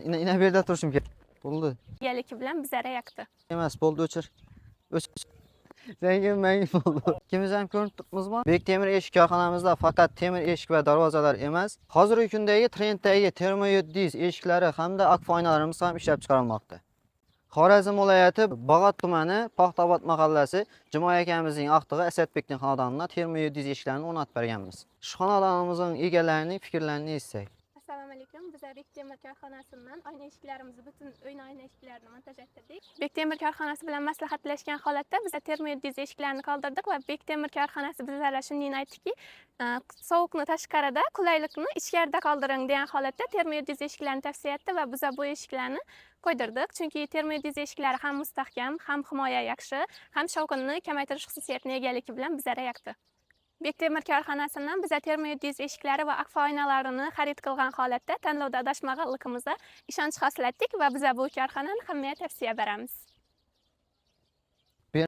Ina bu yerda turishim kerak. Bo'ldi. Egaligi bilan bizlarga yoqdi. Emas, bo'ldi, o'chir. O'chir. Zengin mengin bo'ldi. Ikkimiz ham ko'rinib turibmizmi? Bektemir eshik korxonamizda faqat temir eshik va darvozalar emas, hozirgi kundagi trenddagi termo 700 eshiklari hamda akfa oynalarimiz ham ishlab chiqarilmoqda. Xorazm viloyati Bag'ot tumani Paxtaobod mahallasi Jimoy akamizning aqtig'i Asadbekning xonadonida termo 700 eshiklarini o'rnatib berganmiz. Shu xonadonimizning egalarining fikrlarini eshitsak. Assalomu alaykum. Biz Bektemir korxonasidan oyna eshiklarimizni, butun uyni oyna eshiklarini montaj ettirdik. Bektemir korxonasi bilan maslahatlashgan holatda biz termo 700 eshiklarni qoldirdik va Bektemir korxonasi bizlarga shuni aytdiki, sovuqni tashqarida, qulaylikni ichkarida qoldiring degan holatda termo 700 eshiklarni tavsiya etdi va biz bu eshiklarni qo'ydirdik. Chunki termo 700 eshiklari ham mustahkam, ham himoya yaxshi, ham shovqinni kamaytirish xususiyatiga egaligi bilan bizlarga yoqdi. Bektemir korxonasidan biza termo 700 eshiklari va akfa oynalarini xarid qilgan holatda tanlovda adashmaganligimizga ishonch hosil etdik va biza bu korxonani hammaga tavsiya beramiz.